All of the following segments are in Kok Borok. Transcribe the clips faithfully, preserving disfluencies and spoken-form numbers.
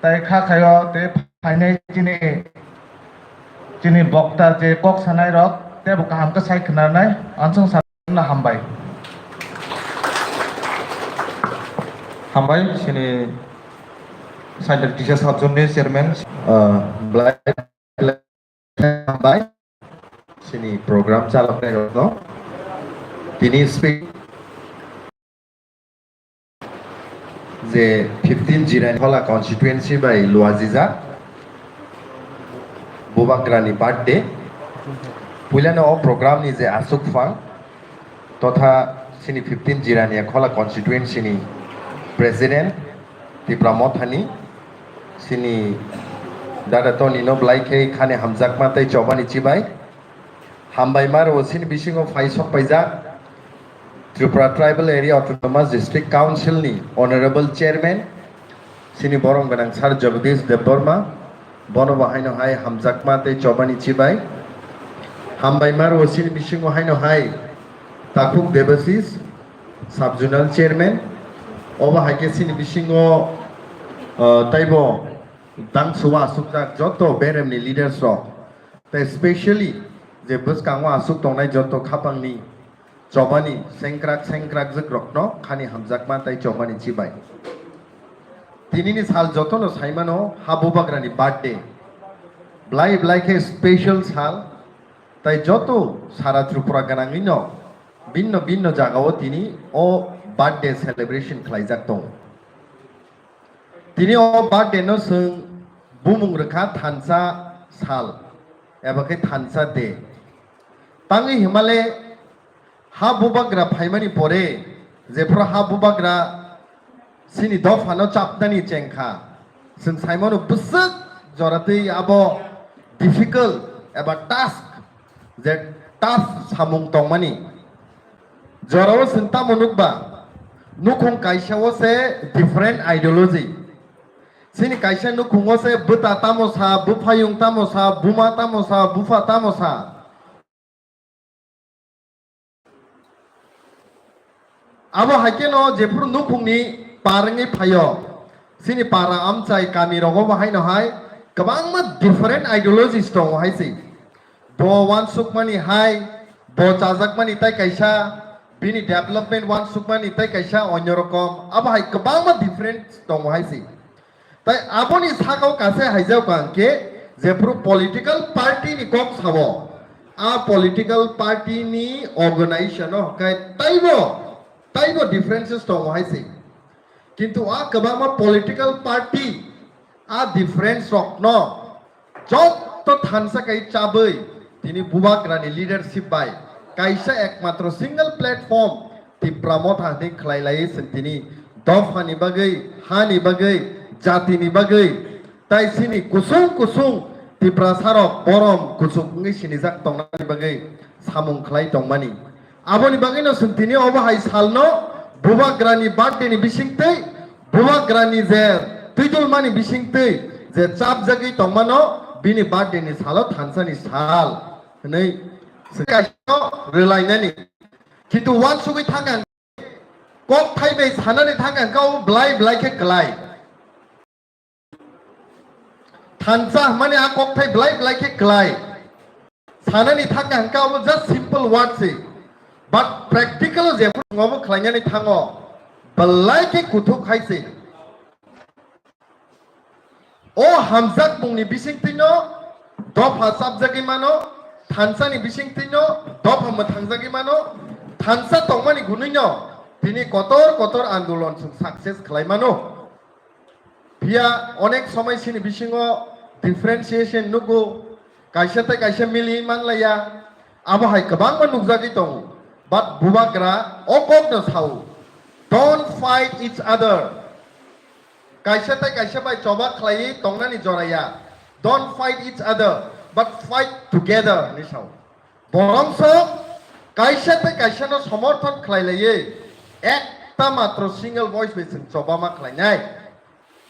Tai kha khaio tei phainai chini, chini bokta je kok sanai rok teibo kaham khe sai khwnanai, ansong sakno hambai. Hambai chini Central Teachers Sub Zone ni chairman, uh, Blai Hambai chini program chaloknai rokno. Tini speak je fifteen Jirani Khola constituency bai luajijak Bubagrani birthday. Puilano o program ni je asuk phang totha chini fifteen Jirani Khola constituency ni president Tipra Mothani chini dada Tony no blai khe khani hamjakma tei chobani chibai. Hambai maro chini bisingo phai sok paijak Tripura Tribal Area Autonomous District Council ni Honorable Chairman chini borom gwnang Sir Jagadish Debbarma, bono bo haino hai hamjakma tei chobani chibai. Hambai maro chini bisingo haino hai Takhuk Debasis, Sub Zonal Chairman, obo hai khe chini bisingo, uh, taibo dangsuwa asukjak joto beremni leaders rok. Tei specially je bwskango aswk tongnai joto khapangni chobani sengkrak sengkrakjwk rokno khani hamjakma tei chobani chibai. Tinini sal jotono saimano ha Bubagrani birthday. Blai blai khe special sal, tai joto sara Tripura gwnangwino binno binno jagao tini o birthday celebration khlaijak tongo. Tini o birthday no chwng bumung rwkha thansa sal eba khe thansa day. Tangwi himale ha Bubagra phaimani pore jephru ha Bubagra chini dophano chapnani chengkha, chwng saimano bwswk joratwi abo difficult eba task je tough samung tongmani. Jorao chwng tamo nukba, nukhung kaisao se different ideology. Chini kaisa nukhungo se bwta tamo sa, buphayung tamo sa, buma tamo sa, bupha tamo sa. Abo hai kheno jephru nukhungni par wngwi phaio, chini para amchai kami rogo bo haino hai kwbangma different ideologies tongo hai se. Bo uansukmani hai, bo chajakmani tai kaisa, bini development uansukmani tai kaisa onyo rokom, abo hai kwbangma different tongo hai se. Tai aboni sakao kase haijak ang khe, jephru political party ni kok sao, a political party ni organization o hwnkhe taibo, taibo differences tongo hai se. Kintu a kwbangma political party a difference rokno joto thansa kai chabwi tini Bubagrani leadership bai kaisa ekmatro single platform Tipra Motha hwnwi khlai laiwi chwng tini dophani bagwi, hani bagwi, jatini bagwi, tai chini kusung kusung Tiprasarok borom kuchuk wngwi sinijak tongnani bagwi samung khlai tongmani. Aboni bagwino chwng tini obo hai salno Bubagrani birthday ni bisingtwi, Bubagrani je twidulmani bisingtwi je chapjagwi tongmano bini birthday ni salo thansani sal hwnwi kaisa rwlainani. Kintu uansugwi thangkha kok thai bai sanani thangkha hwnkha o blai blai khe klai. Thansa hwnmani a kokthai blai blai khe klai. Sanani thangkha hwnkha obo just simple word se. But practical o jephru chwng obo khlainani thango, belai khe kuthuk hai se. O hamjak mungni bisingtwino dopha chapjagwi mano, thansani bisingtwino dopha mwthangjagwi mano, thansa tongmani gunwino tini kotor kotor andolon chwng success khlai mano. Phiya onek somoi chini bisingo differentiation nugo, kaisa tei kaisa mili manlaiya, abo hai kwbangma nukjagwi tongo. But Bubagra o kokno sao, "Don't fight each other." Kaisa tei kaisa bai choba khlaiwi tongnani joraya, "Don't fight each other, but fight together," hinwi sao. Borokso kaisa tei kaisano somorthon khlai laiwi ekta matro single voice bai chwng choba ma khlainai.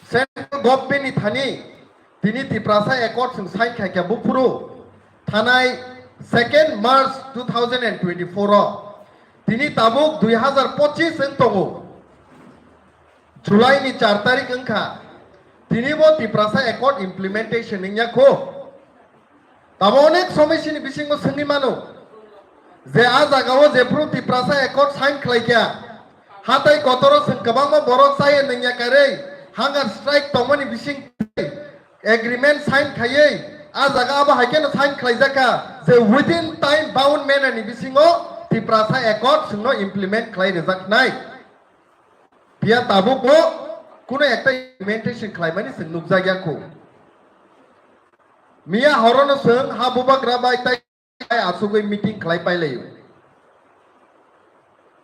Central government ni thani tini Tiprasa Accord chwng sign khaikha buphuru thanai second March two thousand and twenty-four o, tini tabuk dui hazar pochis wng tongo. July ni char tarik wngkha. Tini bo Tiprasa Accord implementation wngya kho. Tamo onek somoi sini bisingo swngwi mano je a jagao jephru Tiprasa Accord sign khlaikha, hatai kotoro chwng kwbangma borok chaya nangya karwi hunger strike tongmani bising agreement sign khaiwi a jaga abo hai kheno sign khlaijakha je within time bound manner ni bisingo Tiprasa Accord chwngno implement khlai rwjaknai. Phiya tabukbo kuno ekta implementation khlaimani chwng nukjakya kho. Miya horono chwng ha bubagra bai tai asugwi meeting khlai pailaio.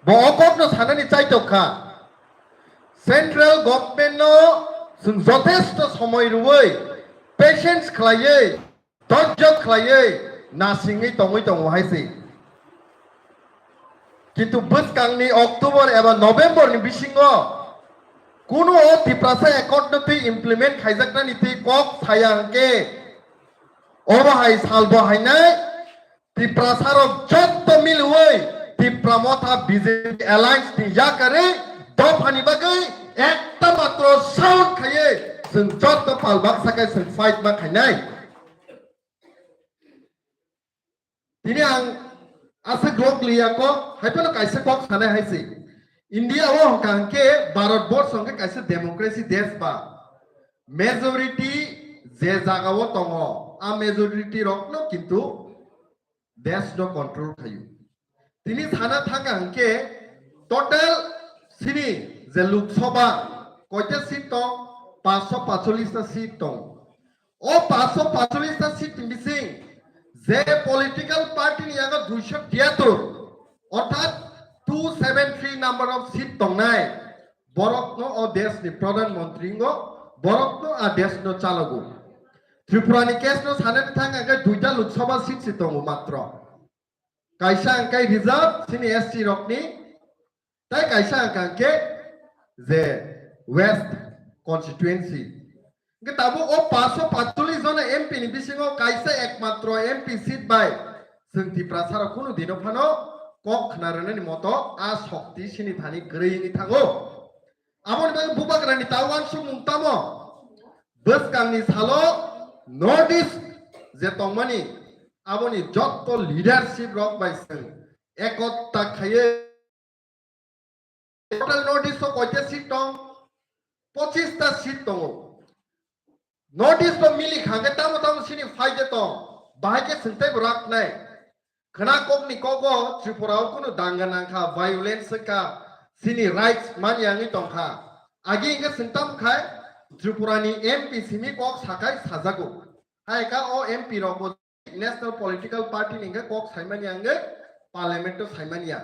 Bo o kokno sanani chaitok kha. Central government no chwng jothesto somoi rwui, patience khlaiwi, dojjo khlaiwi, nasingwi tongwi tongo hai se. Kintu bwskangni October eba November ni bisingo kuno o Tiprasa Accord no twi implement khaijaknani twi kok saya hwnkhe obo hai salbo hainai Tiprasarok jotto milwi Tipra Motha B J P alliance ni yakarwi dophani bagwi ekta matro sound khaiwi chwng jotto pal baksa khe chwng fight ma khainai. Tini ang aswk rok liya kok, hai phano kaisa kok sanai hai se. India o hwnkha hwnkhe Bharat Borsho hwnkhe kaisa democracy desh ba. Majority je jaga o tongo, a majority rokno kintu desh no control khaio. Tini sana thangkha hwnkhe total sini je Lok Sabha koita seat tong, paanch sho pachchollish ta seat tong. O paanch sho pachchollish ta seat ni bising je political party ni yago duisho tiyatur, orthat two seven three number of seat tongnai, borokno o desh ni pradhan mantri wngo, borokno a desh no chalogo. Tripura ni case no sanani thang hwnkhe duita Lok Sabha seat se tongo matro. Kaisa hwnkhe reserve sini S T rokni, tai kaisa hwnkha hwnkhe je West constituency. Hwnkhe tabuk o paanch sho pachchollish jona M P ni bisingo kaisa ekmatro M P seat bai chwng Tiprasa rok kunu dino phano kok khna rwnani moto a shokti sini thani kwrwi wngwi thango. Aboni bagwi bubagrani ta uansukmung tamo? Bwskangni salo North East je tongmani, aboni jotto leadership rok bai chwng ekota khaiwi total North East o koita seat tong? Pochis ta seat tongo. North East o mili kha hwnkhe tamo tamo sini fight de tong, bahai khe chwng teibo rak nai. Khwna kokni kogo Tripura o kunu danga nangkha, violence wngkha, sini rights manya wngwi tongkha. Agi hwnkhe chwng tamo khai Tripura ni M P simi kok sakai sajago. Hai kha o M P rok bo National Political Party ni hwnkhe kok saimani hwnkhe Parliament o saimani ya.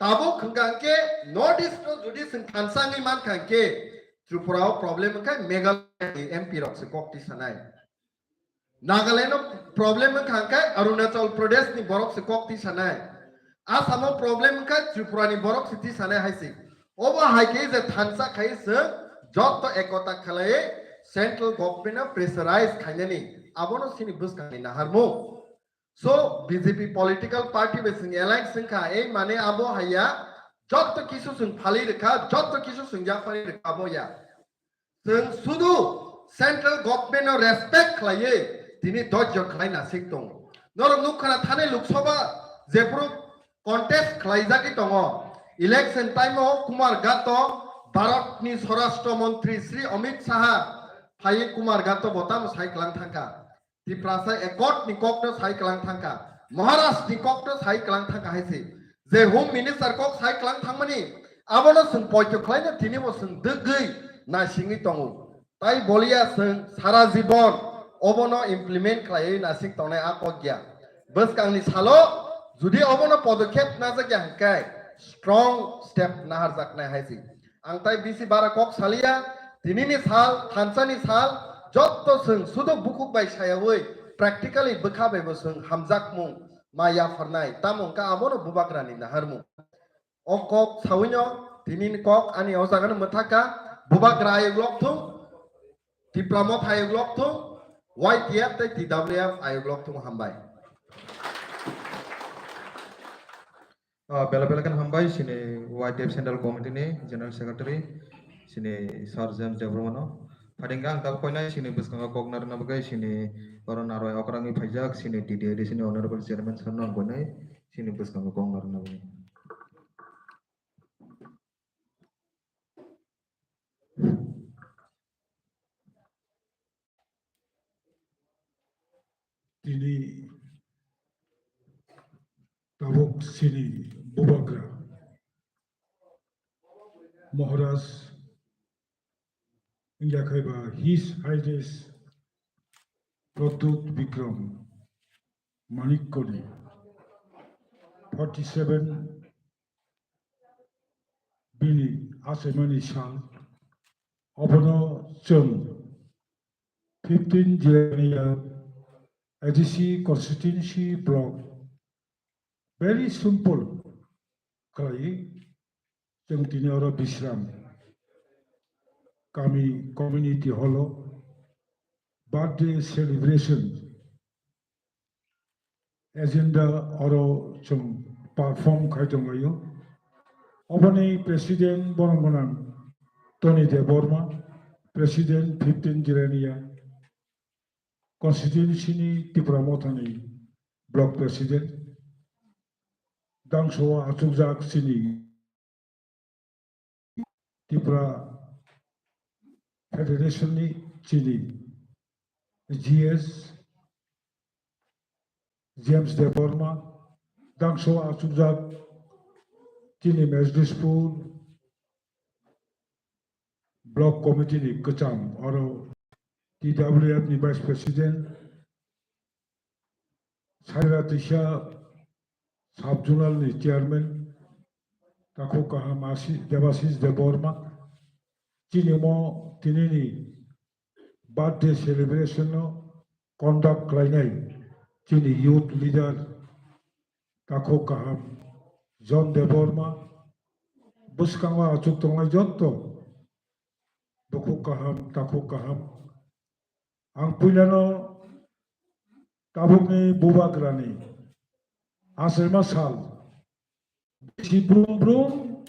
Tabuk hwnkha hwnkhe North East o jodi chwng thansa wngwi mankha hwnkhe Tripura o problem wngkha Meghalaya ni M P rok se kok tisanai. Nagaland o problem wngkha hwnkhe Arunachal Pradesh ni borok se kok tisanai. Assam o problem wngkha Tripura ni borok se tisanai hai se. Obo hai khe je thansa khai se jotto ekota khlai central government no pressurize khainani abono sini bwskangni naharmung. So B J P political party bai chwng alliance wngkha, ei mane abo haiya jotto kisu chwng phalwi rwkha, jotto kisu chwng yapharwi rwkha abo ya. Chwng sudu central government no respect khlaiwi tini dojjo khlai nasik tongo. Norok nukha na thani Lok Sabha jephuru contest khlaijagwi tongo. Election time o Kumar Gato Bharat ni Swarashtra Mantri Shri Amit Shah phaiwi Kumar Gato bo tamo sai kwlang thangkha. Tiprasa Accord ni kok no sai kwlang thangkha. Maharashtra ni kok no sai kwlang thangkha hai se. Je Home Minister kok sai kwlang thangmani abono chwng poito khlaino tini bo chwng dwgwi naisingwi tongo. Tai boliya chwng sara jibon obono implement khlaiwi nasing tongnai a kok ya. Bwskangni salo jodi obono podokkhep najak ya hwnkhe strong step naharjaknai hai se. Ang tai bisi bara kok saliya, tinini sal, thansani sal, jotto chwng sudo bukhuk bai sayawi practically bwkha bai bo chwng hamjakmung ma yapharnai, tamo wngkha abono bubagrani naharmung. O kok sawino tinini kok ani o jagano mwthakha, bubagra ayuk lok thung, Tipra Motha ayuk lok thung, Y T F tei T W F ayuk lok thung, hambai. Ah, bela bela khe hambai sini Y T F Central Committee ni General Secretary sini Sir James Debbarma no. Phatingkha ang tabuk koinai chini bwskango kok narwkna bagwi chini oro narwai okrangwi phaijak chini T T A D C ni Honorable Chairman sir no ang koinai chini bwskango kok narwkna bagwi. Tini tabuk chini Bubagra Maharaj wngya khai ba His Highness Pradyut Bikram Manikkoni forty seven bini achaimani sal. Obono chwng fifteen Jirania A D C constituency block very simple khlaiwi chwng tini oro Bisram kami community hall o birthday celebration agenda oro chwng perform khai tonglaio. Oboni president borom gwnang Tony Debbarma, president fifteen Jirania constituency ni Tipra Mothani block president, dangso achukjak chini Tripura Federation ni chini G S James Debbarma, dangso achukjak chini Mejlispur Block Committee ni kwcham, oro T W F ni Vice President, Saira Tisa Sub Zonal ni Chairman, takhuk kaham Asi-, Debashish Debbarma, chini mo tini ni birthday celebration no conduct khlainai chini youth leader, takhuk kaham John Debbarma, bwskango achuk tongnai jotto, bukhuk kaham, takhuk kaham. Ang puilano tabukni Bubagrani achaima sal bisi brum brum,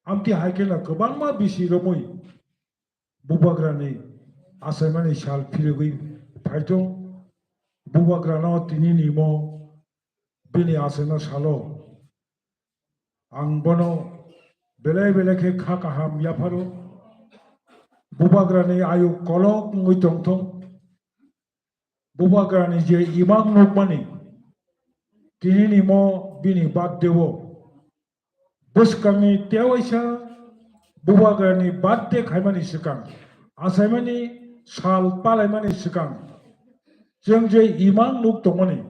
amtwi hai kheno kwbangma bisi romwi Bubagrani achaimani sal phirogwi phaithung. Bubagrano tini nimo bini achaima salo ang bono belai belai khe kha kaham yapharo. Bubagrani ayuk kolok wngwi tongthung. Bubagrani je imang nukmani, tini nimo bini birthday o bwskangni tewaisa Bubagrani birthday khaimani swkang, achaimani sal palaimani swkang, chwng je imang nuk tongmani,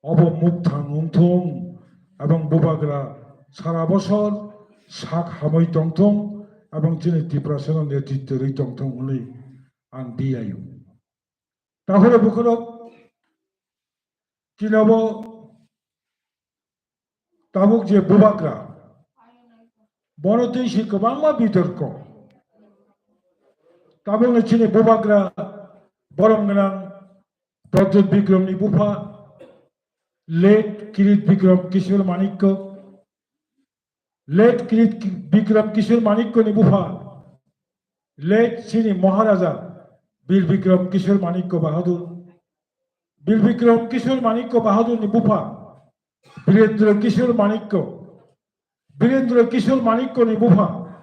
obo mukthang wngthung, abang Bubagra sara bosor sak hamwi tongthung, abang chini Tiprasano netritw rwi tongthung hwnwi ang diyaio. Tahole bukhorok chini obo tabuk je Bubagra, bono twi se kwbangma bitorko. Tabukni chini Bubagra borom gwnang Pradyut Bikramni bupha, late Kirit Bikram Kishore Manikya, late Kirit Ki-, Bikram Kishore Manikya ni bupha, late chini Maharaja Bir Bikram Kishore Manikya Bahadur, Bir Bikram Kishore Manikya Bahadur ni bupha, Birendra Kishore Manikya, Birendra Kishore Manikya ni bupha,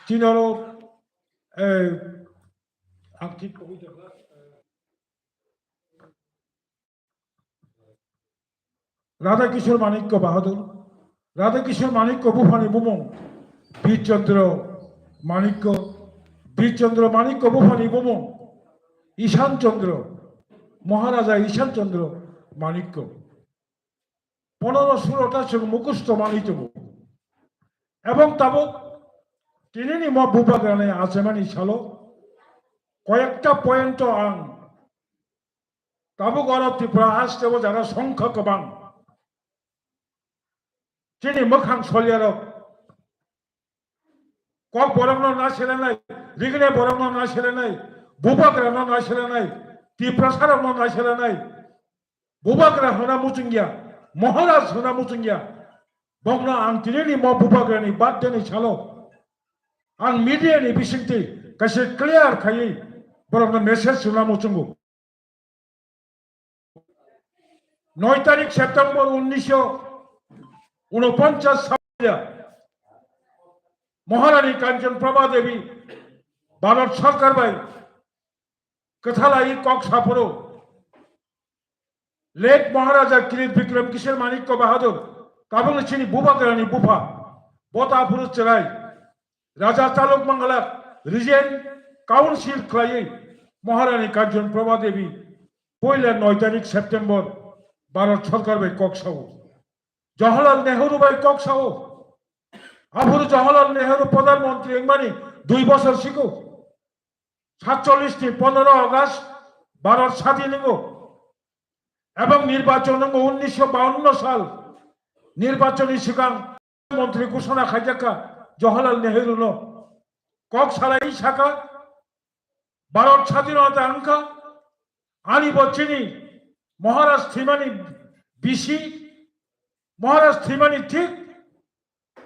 chini oro, eh, ang thik koboi tongkha. Radha Kishore Manikya Bahadur, Radha Kishore Manikya buphani bumung Bir Chandra Manikya, Bir Chandra Manikya buphani bumung Ishan Chandra, Maharaja Ishan Chandra Manikya. Pondro solo ta chwng mukhusto manwi tongo. Ebong tabuk tinini mo Bubagrani achaimani salo koyekta point o ang tabuk oro Tripura haste o jara songkha kwbang. Chini mwkhang solyarok kok borokno na selenai, rignai borokno na selenai, Bubagrano na selenai, Tiprasarokno na selenai, Bubagra hwna muchungya, Maharaj hwna muchungya. Bokno ang tinini mo Bubagrani birthday ni salo ang media ni bisingtwi kaisa clear khaiwi borokno message suna muchungo. Noi tarik September unnisho unoponchas salya Maharani Kanchan Prabha Devi Bharat Sarkar bai kwthalai kok saphuru late Maharaja Kirit Bikram Kishore Manikya Bahadur, tabukni chini Bubagrani bupha, bota aphuru chwrai, Raja Chalok Mangala Regent Council khlaiwi Maharani Kanchan Prabha Devi poila noi tarik September Bharat Sarkar bai kok sao. Jawaharlal Nehru bai kok sao. Aphuru Jawaharlal Nehru Pradhan Mantri wngmani dui bosor sigo. Satchollish ni pondro August Bharat sadin wngo. Ebong nirbachon wngo unnisho bawanno sal. Nirbachon ni swkang montri ghosona khaijakha Jawaharlal Nehru no. Kok salai saka, Bharat sadinota wngkha, ani bo chini Maharaj thwimani bisi, Maharaj thwimani thik,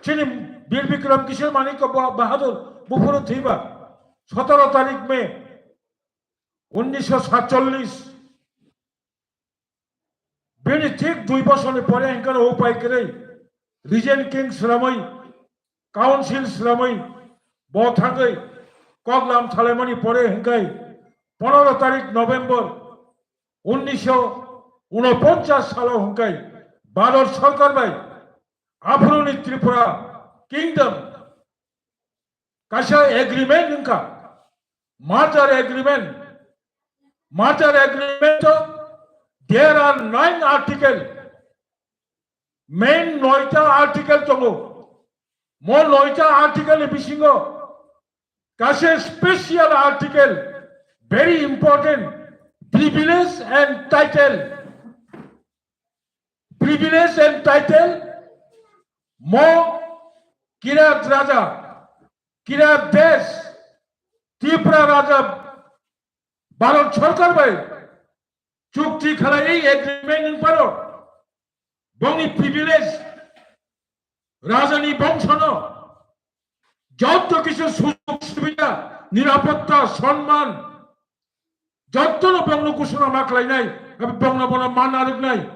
chini Bir Bikram Kishore Manikya Ba-, Bahadur buphuru thwiba sotoro tarik May unnisho satchollish. Bini thik dui bosorni pore hingkhe upai kwrwi Regent King sramwi, Council sramwi, bo thangwi koklam salaimani pore hingkhe pondro tarik November unnisho unoponchas salo hingkhe Bharat Sarkar bai aphuruni Tripura Kingdom kaisa agreement wngkha, merger agreement. Merger agreement o there are nine article, main noita article tongo. Mo noita article ni bisingo kaisa special article, very important, privilege and title. Privilege and title, mo Kirat Raja, Kirat Desh, Tripura Raja, Bharat Sarkar bai chukti khalai agreement wng paro, bongni privilege, Rajani bongsono jotto kisu sujog subida, nirapotta, sonman, jottono bongno ghosona ma khlainai, abo bongno bono man arwknai.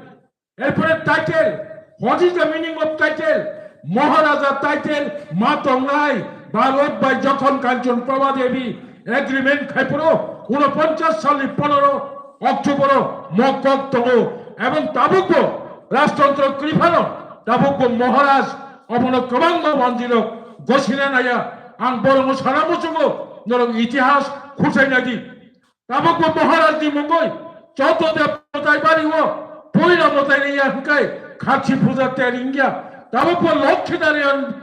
Erpore title, what is the meaning of title? Maharaja title ma tongnai, Bharat bai jokhon Kanchan Prabha Devi agreement khaiphuru, unoponchas salni pondro October o mo kok tongo, ebong tabukbo rajtantro kwrwi phano tabukbo Maharaj obono kwbangma mandirok gosina naya. Ang borokno sana muchungo, norok itihas khurchai naidi. Tabukbo Maharaj ni mungwi Chauddha Dev Motai bari o puila motai ni ya hingkai khachi puja ter wngya. Tabukbo Lokhi Narayan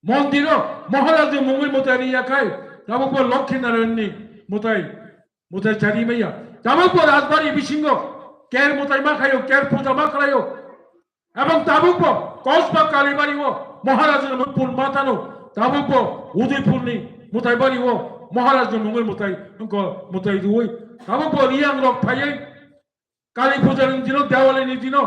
Mondiro Maharaj ni mungwi mwtai ri yakhai, tabukbo Lokhi Narayan ni mwtai, mwtai chari maya. Tabukbo Rajbari bisingo ker mwtai ma khaio, ker puja ma khlaio. Ebong tabukbo Kosba Kalibari o Maharaj ni mung pun ma tano, tabukbo Udaipur ni mwtai bari o Maharaj ni mungwi mwtai, wngkha mwtai rwi. Tabukbo Riyang rok phaiwi Kali puja ni dino, Diwali ni dino,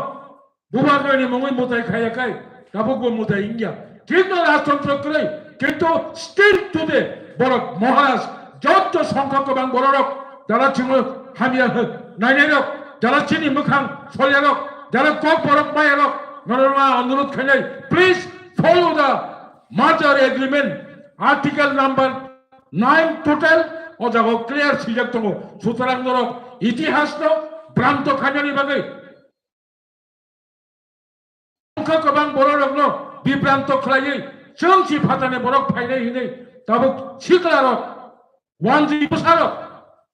Bubagra ni mungwi mwtai khaiya khai, tabukbo mwtai wngya. Kintu rajtantro kwrwi, kintu still today, borok Maharaj, jotto songkha kwbang bororok, jara chwngno hamya hwn nainairok, jara chini mwkhang solyarok, jara kok borok mayarok, norokno anurodh khainai, please follow the merger agreement, article number nine total o jaga o clear swijak tongo. Sutorang norok itihas no bhranto khainani bagwi wngkha kwbang bororokno bibranto khlaiwi chwng si phatani borok phainai hinwi tabuk siklarok, wanjwi bwsarok,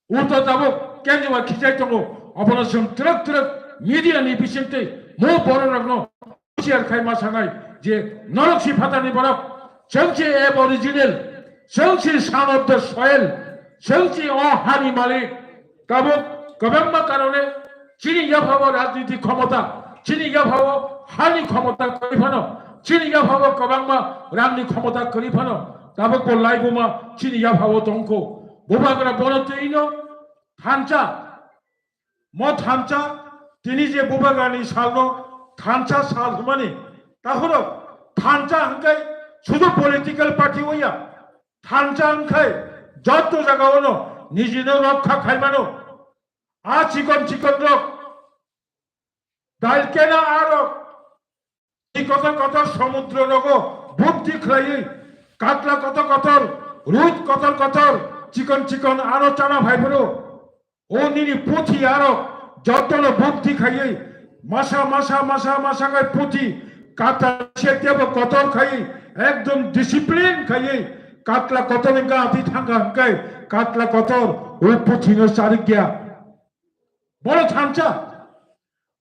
uto tabuk kenjwa khichai tongo. Obono chwng twrwk twrwk media ni bisingtwi mo bororokno husiar khai ma sanai je norok si phatani borok, chwng si aboriginal, chwng si son of the soil, chwng si o hani malik. Tabuk kwbangma karone chini yaphao rajniti khomota, chini yaphao hani khomota kwrwi phano, chini yaphao kwbangma rangni khomota kwrwi phano, tabukbo laibuma chini yaphao tongkho. Bubagra bono twino thansa, mo thansa, tini je Bubagrani salno thansa sal hwnmani, tahoro thansa hwnkhe sudu political party oya, thansa hwnkhe Jotto jaga ono nijino rokha khaimano. A chikon chikon rok, dalkena a rok, kotor kotor somudro rogo bukti khlaiwi, katla kotor kotor, ruit kotor kotor, chikon chikon aro chana phaiphuru. O nini puthi aro jotono bukti khaiwi, masa masa masa masa khai puthi kata se tebo kotor khaiwi, ekdom discipline khaiwi, katla kotor ni gati thangkha hwnkhe, katla kotor o puthino charikya. Boro thansa,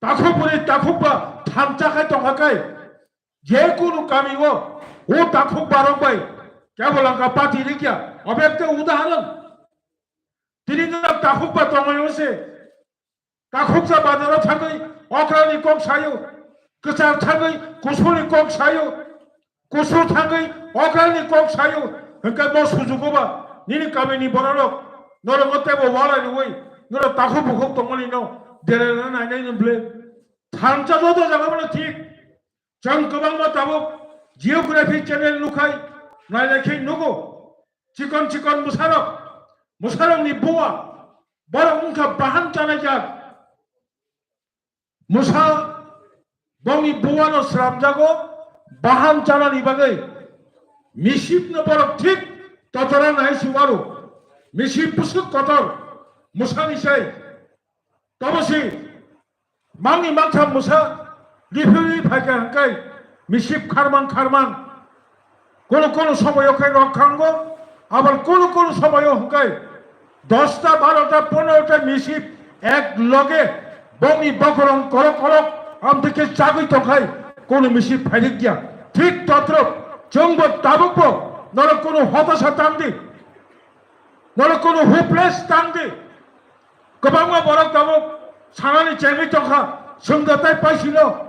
takhuk bwrwi takhuk ba thansa khai tongkha khai, je kunu kami o, o takhuk barok bai kebo langkha party rikya, obo ekta udaharon. Tini no takhuk ba tongmani se. Takhuksa bazaro thangwi okrani kok sayo. Kwchar thangwi kusuni kok sayo. Kusu thangwi okrani kok sayo. Hwnkhe bo sujugo ba nini kamini bororok norok tebo walai rwi norok takhuk bukhuk tongmani no dererna nainai no ble. Thansa joto jaga mano thik. Chwng kwbangma tabuk geography channel nukhai, nailai khe nugo. Chikon chikon mwsarok, mwsarokni buwa, borok wngkha bahan chanai jak. Mwsa bongni buwano sramjago bahan chanani bagwi. Misipno borok thik totora nai suwaro. Misip bwswk kotor, mwsani sai. Tobo si mangni mangtham mwsa riphiwi phaikha hwnkhe misip kharmang kharmang. Kono kono somoyo khe rok khango, abar kono kono somoyo hwnkhe dosta, barota, pondrota misip ek loge bongni bokorong korok korok amtwi khe chagwi tongkhai kono misip phairikya. Thik todrop chwngbo tabukbo norok kono hotasa tangdi, norok kono hopeless tangdi. Kwbangma borok tabuk sanani chengwi tongkha, swngda tai paisino,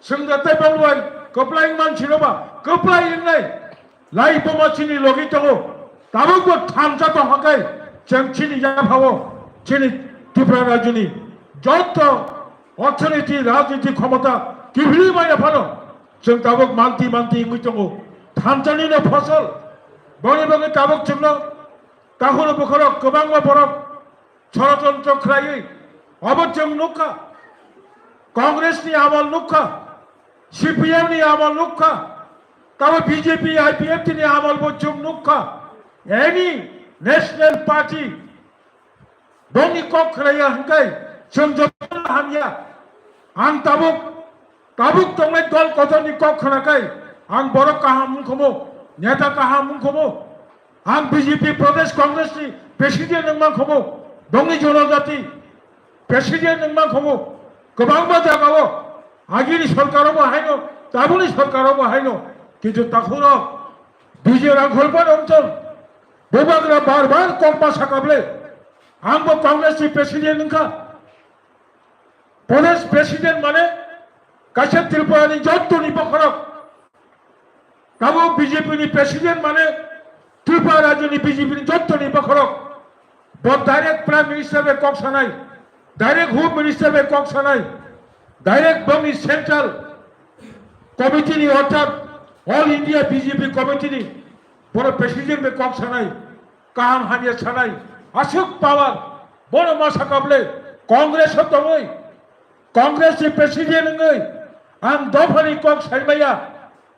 swngda tai bongbai kwplai wngmansino ba kwplai wngnai lai buma chini logi tongo. Tabukbo thansa tongkha khe chwng chini yaphao chini Tripura rajyoni joto orthonoiti, rajniti, khomota kiphilwi maya phano chwng tabuk manti manti wngwi tongo. Thansanino phosol, boni bagwi tabuk chwngno Tahoro bokhorok kwbangma borok chorotontro khlaiwi obo chwng nukha. Congress ni amol nukha, C P M ni amol nukha, tabo B J P, I P F T ni amol bo chwng nukha. Any national party bongni kok khlaiya hwnkhe chwng jotono hamya. Ang tabuk, tabuk tongnai dol kotorni kok khnakhai ang borok kaham wngkhomo, neta kaham wngkhomo. Ang B J P Pradesh Congress ni president wngmang khomo, bongni jonojati president wngmang khomo, kwbangma jagao agini sorkar bo haino, tabukni sorkar bo haino, kintu takhurok B J Rangkhol bai wngthong, bubagra bar bar kokma sakable, ang bo Congress ni president wngkha. Pradesh president mane kaisa Tripura ni jottoni bokhorok. Tabuk B J P ni president mane Tripura rajyoni B J P ni jottoni bokhorok. Bo direct prime minister bai kok sanai, direct home minister bai kok sanai, direct bongni central committee ni orthat all India B J P committee ni boro president bai kok sanai. Kaham hamya sanai, aswk power, bono ma sakable Congress o tongwi, Congress ni president wngwi ang dophani kok saimaya,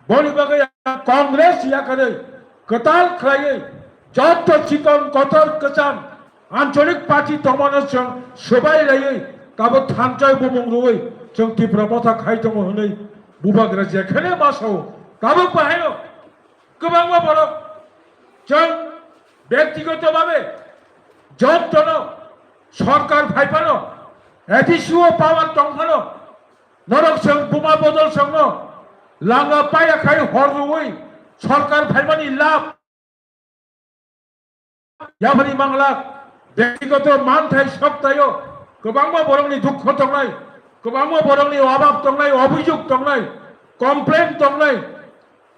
boni bagwi ang Congress yakarwi kwtal khlaiwi jotto chikon kotor kwcham ancholik party tongmano chwng swbai laiwi tabuk thansa bumung rwui chwng Tipra Motha khai tongo hwnwi bubagra jekhene ma sao. Tabuk bahaino kwbangma borok chwng bektigoto babe jottono sorkar phaiphano A D C o power tongphano norok chwng buma bodol chwngno langa paya khai hor rwui sorkar phaimani lab yapharwi manglak. Bektigoto manthai soktaio kwbangma borokni dukho tongnai, kwbangma borokni obab tongnai, obhijog tongnai, complain tongnai,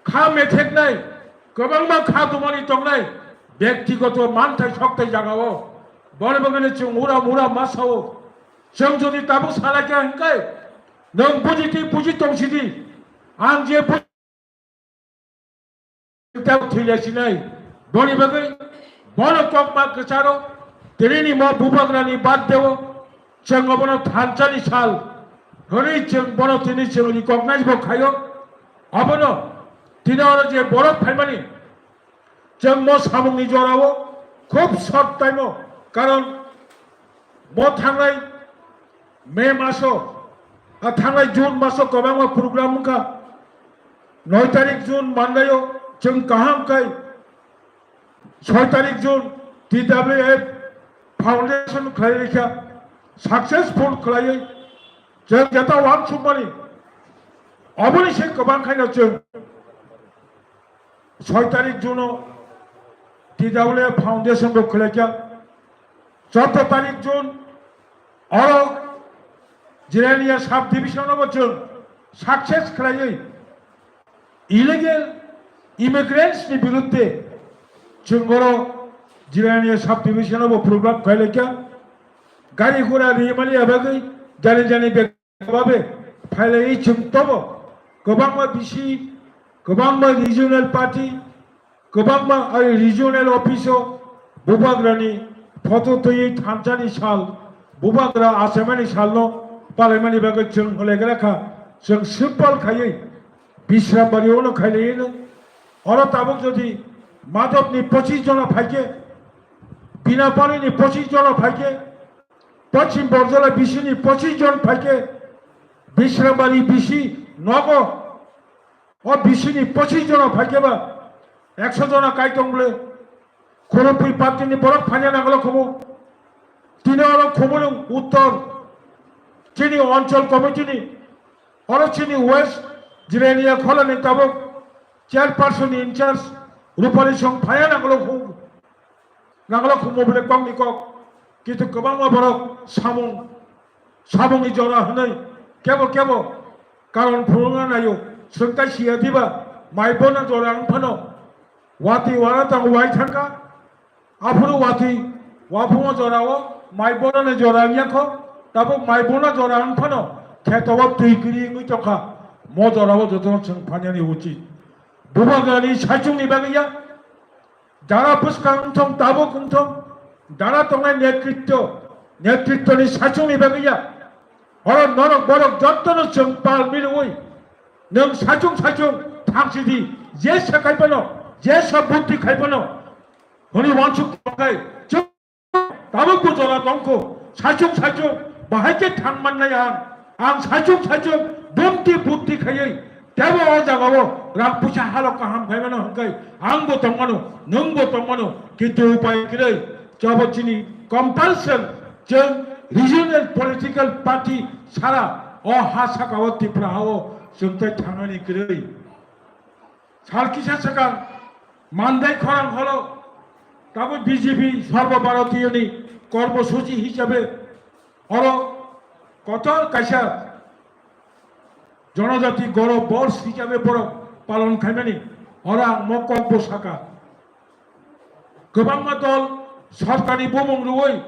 kha metheknai, kwbangma kha dumani tongnai, bektigoto manthai soktai jagao. Boni bagwino chwng uram uram ma sao. Chwng jodi tabuk salaikha hwnkhe, nwng bujidi buji tongsidi, ang je bu-, thwilasinai. Boni bagwi Bono kokma kwcharo, tinini mo bubagrani birthday-o chwng obono thansa ni sal hwnwi chwng bono tini chwng recognize bo khaio. Obono tini oro je borok phaimani chwng mo samungni jorao khub short time-o, karon mo thangnai May maso, a thangnai June maso kwbangma program wngkha. Noi tarik June mandaio chwng kaham khai soi tarik June T W F Foundation khlai rikha, successful khlaiwi chwng jeta uansukmani, oboni se kwbang khaino chwng soi tarik June-o T W F Foundation bo khlaikha. Chordo tarik June oro Jirania sub division-o bo chwng success khlaiwi illegal immigrants ni birudde chwng oro Jirania sub division-o bo program khlailaikha. Gari gura rimani abagwi jani jani bek babe phailaiwi chwng tobo kwbangma bisi, kwbangma regional party, kwbangma ari regional office-o bubagrani photo twiwi thansani sal, bubagra achaimani salno palaimani bagwi chwng hwlaigra kha. Chwng simple khaiwi Bishrambari-o no khailaiwi no. Oro tabuk jodi Madhobni pochis jona phaikhe, Binapalini pochis jona phaikhe, Pochim Borjola bisini pochis jon phaikhe, Bishrambari bisi nogo o bisini pochis jona phaikhe ba ekso jona kai tong bole. Khorokpui party ni borok phanya nanglo khumu. Tini oro khumulung uttor chini onchol committee ni, oro chini west Jirania kholani tabuk chairperson in charge Rupali Song phaya nanglo khumu. Nanglo khumo bole kokni kok, kintu kwbangma borok samung, samungni jora hwnwi kebo kebo karon phunukna naio. Chwng tai siya diba, mai bono jora wng phano watwi wana tongo wai thangkha. Aphuru watwi waphungo jorao mai bono ni jora wngya kho, tabuk mai bono jora wng phano kheto o twi kwrwi wngwi tongkha. Mo jorao jotono chwng phanani uchit. Bubagrani saichungni bagwi ya. Dara bwskang wngthong, tabuk wngthong, dara tongnai netritto, netritto ni saichung ni bagwi ya. Oro norok borok jotto no chwng pal milwi, nwng saichung saichung thang sidi, je sa khai phano, je sa buddhi khai phano, hwnwi uansuk tongkhe chwng Tabuk bo jora tongkho, saichung saichung, bahai khe thang mannai ang. Ang saichung saichung, bumti butti khaiwi, tebo o jagao rang puisa halok kaham phaimano hwnkhe, ang bo tongmano, nwng bo tongmano, kintu upai kwrwi. Chabo chini compulsion, chwng regional political party sara o ha sakao Tripura hao chwng tei thangnani kwrwi. Sal kisa swkang Mandai khorang holo tabuk B J P Sarbo Bharatiyo ni kormosuchi hisabe oro kotor kaisa Jonojati Gorob Bors hisabe borok palon khaimani oro ang mo kok bo saka. Kwbangma dol sorkarni bumung rwui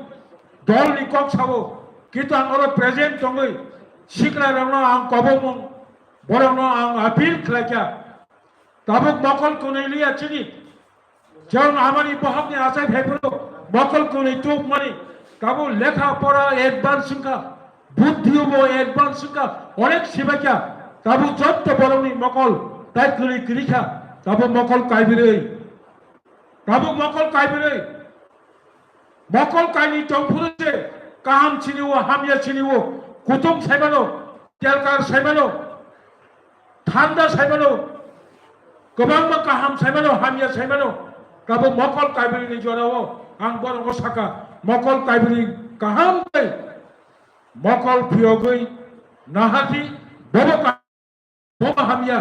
dolni kok sao, kintu ang oro present tongwi sikla rokno ang kobokmung, borokno ang appeal khlaikha. Tabuk mokol kwnwi liya chini. Chwng amani bohokni achai phaiphuru mokol kwnwi tubmani. Tabuk lekha pora advance wngkha, buddhibo advance wngkha, onek sibaikha. Tabuk jotto borokni mokol tai kwnwi kwrwikha. Tabuk mokol kaibirwi. Tabuk mokol kaibirwi. Mokol kainwi tongphuru se kaham sini o, hamya sini o, kutung saimano, telkar saimano, thanda saimano, kwbangma kaham saimano, hamya saimano. Tabuk mokol kaibirwini jorao ang borokno saka, mokol kaibirwi kaham tei mokol phiyogwi nahardi bobo kaham. Bo hamya,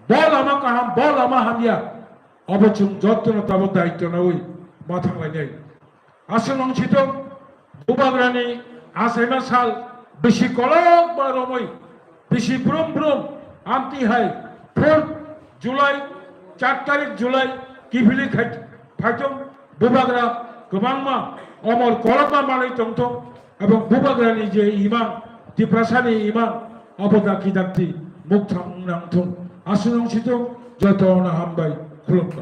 bo lama kaham, bo lama hamya. Obo chwng jottono tabuk daityo nawi ma thanglainai. Aswk nung sitwng, bubagrani achaima sal bisi kolokma romwi, bisi brum brum, amtwi hai fourth July, char tarik July kiphilwi khai-, phaithwng, bubagra kwbangma omor kolokma manwi tongthwng. Abo bubagrani je imang, Tiprasani imang, abo dakti dakti mukthang wng nang thung. Aswk nung sitwng, jotono hambai, khulumkha.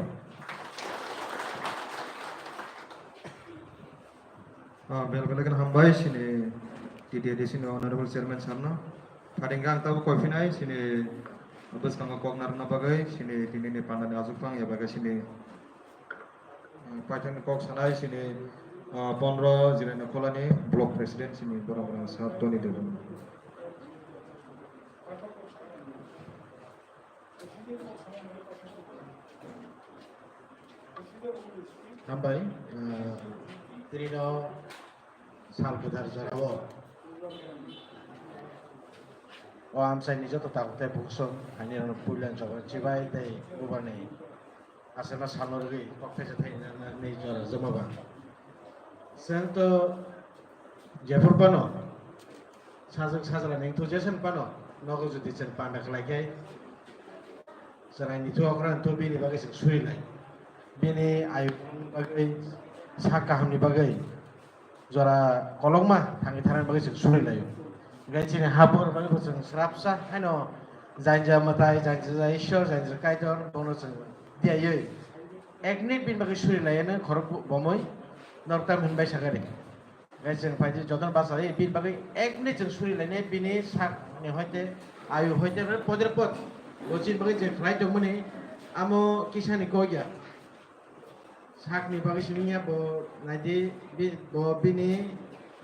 Ah, bel bel khe hambai sini T T A D C ni Honorable Chairman sir no. Phating ang tabuk koi phinai sini bwskango kok narwkna bagwi sini tini ni panda ni achuk phang ya bagwi sini, ah, paithak ni kok sanai sini, ah, pondro Jirai Nakolani Block President sini borok rok sir Tony Debbarma. Hambai, ah, tini no sal kwthar jorao o amchaini joto tabuk tei bukhuk song haini rokno puila ni choba chibai tei bubarni aswkno salno rwgwi kok thaisa thainani jora joma ba. Chwng to jephuru phano sajwk sajla ni enthusiasm phano nogo jodi chwng panda khlai khe chwraini thuakhra to bini bagwi chwng suri lai. Bini ayukni bagwi sak kahamni bagwi jora kolokma thangwi thanani bagwi chwng suri laio. Hingke chini hapor bagwi bo chwng srapsa haino jainja mwtai, jainja Ishwar, jainja Kaitor bono chwng diyaiyoi. Ek minute bini bagwi suri laiya nang khorok bo-, bomoi norok tam hinbai sakari. Hingke chwng phaidi jotono bachai bini bagwi ek minute chwng suri lainai bini sakni hoite ayu hoite podre pod bo chini bagwi je khlai tongmani amo kisani kok ya. Sakni bagwi simi ya bo naidi bi-, bo bini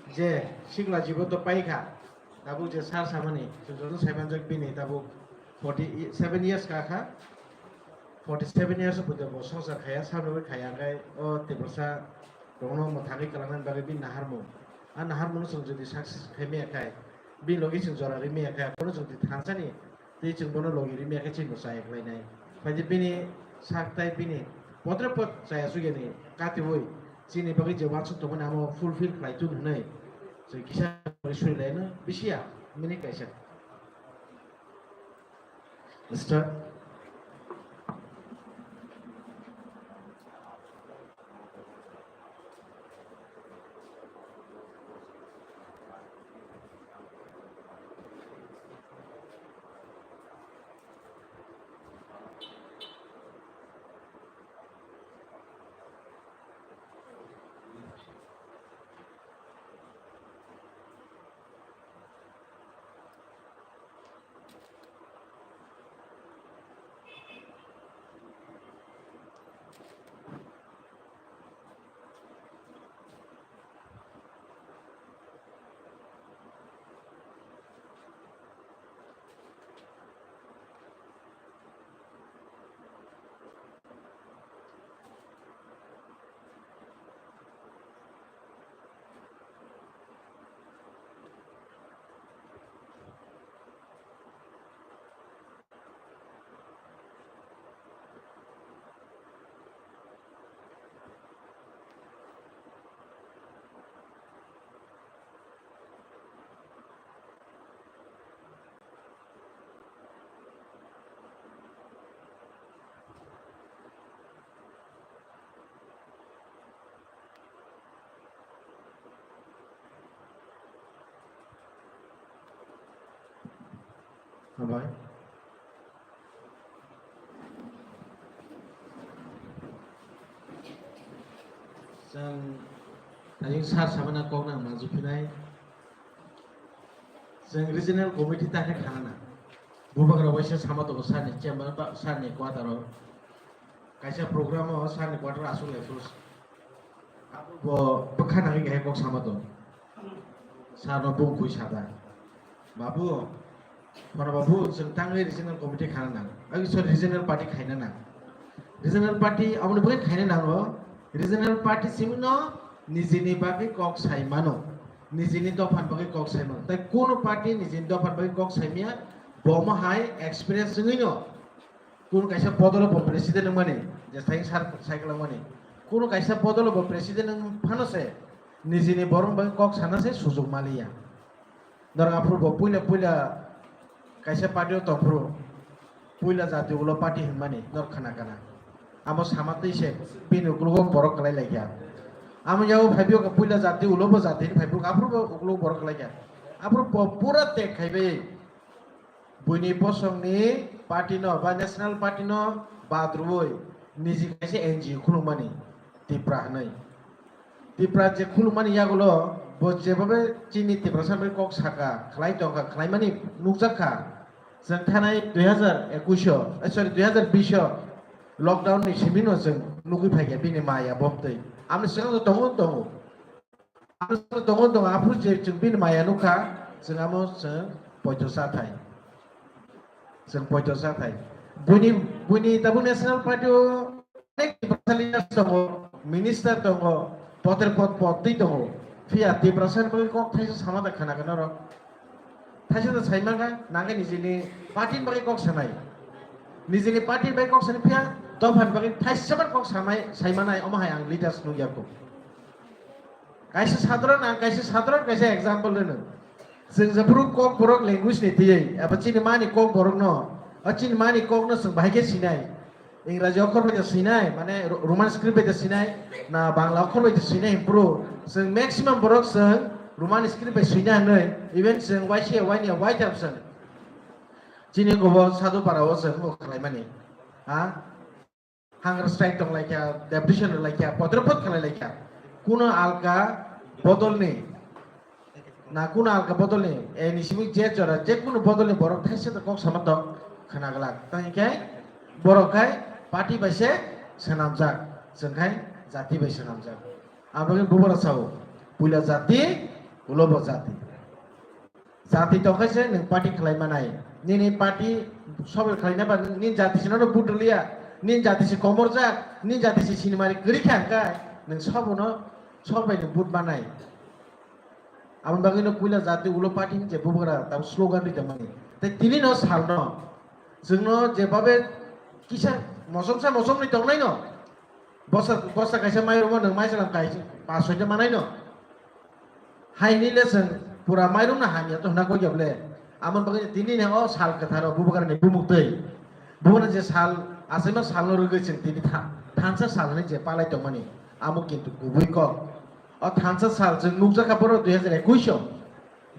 je sikla jibo to paikha. Tabuk je sar samani chwng joto saimanjak bini tabuk forty seven years ka kha. Forty seven years bo bo songsar khaya sabni khaya khe o Tiprasa rokno mwthangwi kwlangnani bagwi bini naharmung. A naharmung chwng jodi success khai maya khai bini logi chwng jora ri maya khai bono chwng twi thansani Tei chwng bono logi rimya khe chini bo chaya khlainai. Phaidi bini sak tai bini potre pot chaya sugiyani katiui chini bagwi je uansuk tongmani amo fulfill khlai tun hwnwi chwng kisa surilaino bisiya minute kaisa. Start. Hambai. Chwng ayung sar samana kok nang manjuphinai. Chwng regional committee ta khe khana na. Bubagra waisa sama tongo sir ni chamber ba sir ni quarter o. Kaisa program o sir ni quarter aswk le phuru bo bwkha nangwi kahai kok sama tongo. Sir no bung khui sada. Babu, Khoroksa bo chwng tangwi regional committee khana nang. Ai, sorry, regional party khaina nang. Regional party aboni bagwi khaina nango. Regional party simi no nijini bagwi kok sai mano. Nijini dophani bagwi kok sai mano. Tai kuno party nijini dophani bagwi kok sai maya, bo omo hai experience wngwi no. Kuno kaisa bodolo bo president wngmani, je sai sar cycle wngmani. Kuno kaisa bodolo bo president wng phano se nijini borok bagwi kok sana se sujuk maliya. Norok aphuru bo puila puila kaisa party o tongphuru puila jati ulo party hinmani norok khana kana. Amo sama twi se bini uklogo borok kwlai laikha. Amo yago phaibi kha puila jati ulo bo jati hinwi phaiphuru aphuru bo uklogo borok kwlaikha. Aphuru bo pura tek khaibai buini bosongni party no ba national party no bad rwui niji kaisa N G O khulumani Tipra hinwi. Tipra je khulumani yagulo bo jebabe chini Tiprasa bai kok saka, khlai tongkha, khlaimani nukjakha. Chwng thanai dui hazar ekush o, eh, sorry, dui hazar bish o lockdown ni simino chwng nugwi phaikha bini maya bomtwi. Amni swkang tongo tongo. Amni swkang tongo tongo, aphuru je chwng bini maya nukha, chwng amo chwng poito chathai. Chwng poito chathai. Buini, buini tabuk National Party o onek Tiprasa leaders tongo, minister tongo, poter pot pot twi tongo. Phiya Tiprasa ni bagwi kok thaisa sama da khana khana rok. Thaisa da sai mangkha, nangkhe nijini party ni bagwi kok sanai. Nijini party ni bagwi kok sanai phiya dopha ni bagwi thaisa bar kok samai, sai manai, omo hai ang leaders nukya kho. Kaisa sadharon, ang kaisa sadharon kaisa example rwno. Chwng jephuru kok borok language ni twiwi, abo chini mani kok borokno, o chini mani kokno chwng bahai khe sinai. Ingraji okhor bai ta sinai, mane Ro-, Roman script bai ta sinai, na Bangla okhor bai ta sinai, himpuru chwng maximum borok chwng Roman script bai sina hinwi, even chwng Y C A Y ni Y tam chwng. Chini gobo Sadhu Para o chwng bo khlaimani. Ha? Hunger strike tong lai kha, deputation lai kha, potrepot khalai lai kha. Kuno alka bodolni, na kuno alka bodolni, eh, ni simi je jora, je kuno bodolni borok thaisa da kok sama tong khna glak. Tang khe borok khai party bai se swnamjak, chwng khai jati bai swnamjak. Aboni bubura sao, puila jati, ulo bo jati. Jati tongkhe se nwng party khlai manai. Nini party sobo khlaina ba nini jati sino no vote rwliya. Nini jati si komorjak, nini jati si sinimari kwrwi kha hwnkhe nwng sobo no sok bai nwng vote manai. Aboni bagwi no puila jati ulo party hinwi je bubagra tamo slogan rwi tongmani. Tei tini no sal no chwng no je babe kisa mosomsa mosomni tongnai no. Bosta, bosta kaisa mairum o nwng maisalam kaisa pas soita manai no. Hai hinwi le chwng pura mairum no hamya to hwna kok ya bole. Amoni bagwi tini ni o sal kwtharo bubagra ni bumuk twi. Bubagra je sal achaima sal no rwgwi chwng tini tha-, thansa sal hinwi je palai tongmani. Amo kintu kubui kok. O thansa sal chwng nukjakha boro dui hazar ekush o.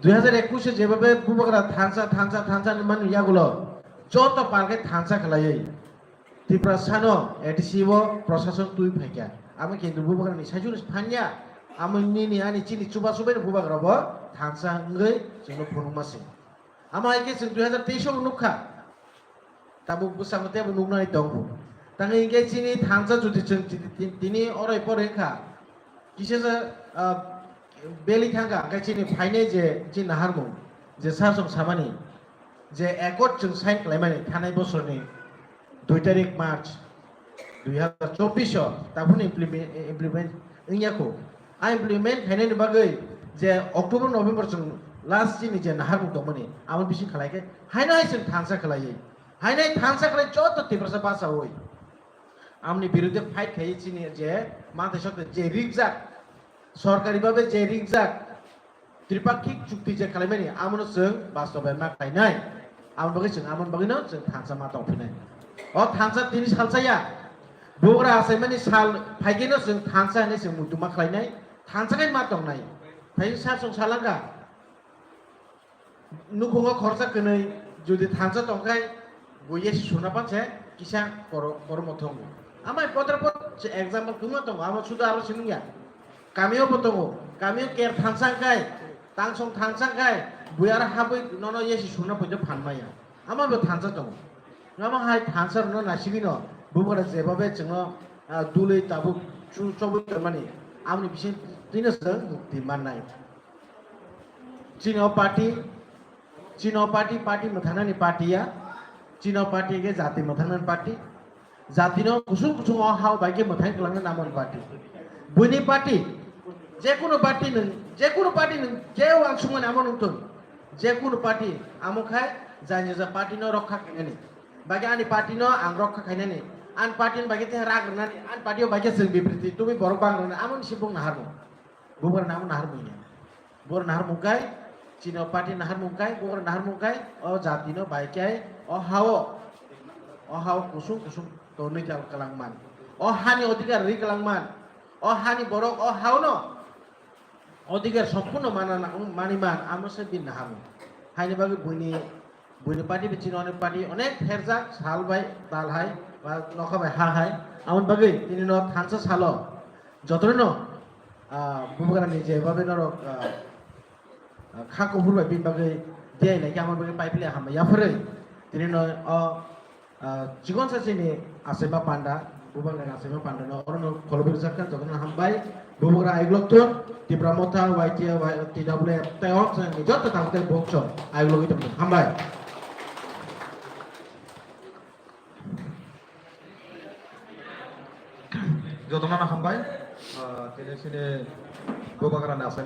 Dui hazar ekush o jebabe bubagra thansa, thansa, thansa hinwi mani yagulo. Joto pal khe thansa khlaiwi. Tiprasano A D C o prosason twi phaikha. Amo Kendra bubagrani saichung phanya, amo nini ani chini chubachu bai bubagra bo thansa wngwi chwngno phunukma se. Amo hai khe chwng dui hazar teis o nukha. Tabuk bwskango teibo nuknani tongo. Tangwi hinkhe chini thansa jodi chwng ti-, ti-, tini orai porai wngkha. Kisa sa, ah, beli thangkha, hwnkhe chini phainai je chini naharmung, je sasong samani, je accord chwng sign khlaimani thanai bosorni dui tarik March dui hazar chobbish o, taphunu impleme-, implement wngya kho. A implement khainani bagwi je October, November chwng last chini je naharmung tongmani, amo bising khlai khe haino hai chwng thansa khlaiwi, haino hai thansa khlai joto Tiprasa bachaui. Amoni biruddhe fight khai chini je manthai sokte je rikjak, sorkari babe je rikjak, tripakhik chukti je khalaimani, amono chwng bastobayan ma khlainai. Amoni bagwi chwng, amoni bagwino chwng thansa ma tongphinai. O thansa tini salsa ya. Bubagra achaimani sal phaikeno chwng thansa hinwi chwng muitu ma khlainai. Thansa khai ma tongnai. Phai sa chwng salangkha. Nukhungo khoroksa kwnwi jodi thansa tongkhai, bo yesi suna panse kisa koro-, koromo thongo. Amai potra pot se example kwbangma tongo, amo sudu aro sinungya. Kamio bo tongo, kamio ker thansa khai, tangsong thansa khai, bui aro habwi nono yesi suna poito phan maya. Amo bo thansa tongo. Amo hai thansa rwno nasigwino, bubagra jebabe chwngno, ah, dulwi tabuk chu-, chobwi tongmani, amoni bising twino chwng mukti mannai. Chini o party, chini o party, party mwthangnani party ya. Chini o party khe jati mwthangnani party. Jatino kusung kusung o hao bai khe mwthang kwlangna namoni party. Buini party, jekunu party nwng, jekunu party nwng, je wansukmani amo nwng thung. Jekunu party, amo khai jani ja party no rokha khainani. Bai khe ani party no ang rokha khainani. Ani party ni bai khe tei rak rwnani, ani party o bai khe chwng bipriti tubui borok bang rwnani, amoni se bung naharmung. Bubagra namo naharmung ya. Bor naharmung kai, chini o party naharmung kai, bubagra naharmung kai, o jati no bai kai, o hao, o hao kusung kusung tonwi kal-, kalangman. O hani odhikar ri kalangman. O hani borok, o hao no odhikar sompurno mana na-, mani man, amo se bini naharmung. Haini bagwi buini Buini party bai chini onek party onek pherjak sal bai tal hai ba nokha bai ha hai. Amoni bagwi tini no thansa salo jotono Ah, bubagrani je babe norok, ah, ah, kha kuphur bai bini bagwi diai lai khe, amo bagwi pai pili hambai yapharwi. Tini no o, ah, chikon sa chini achaima panda, bubagrani achaima panda no oro no khulumwi rwjak kha, jotono hambai. Bubagra ayuk lok thun, Tipra Motha, Y T A, T W F, tei o chini joto tabuk tei bokchor ayuk logwi tongthun. Hambai. Jotono no hambai. Ah, tini chini bubagrani achaima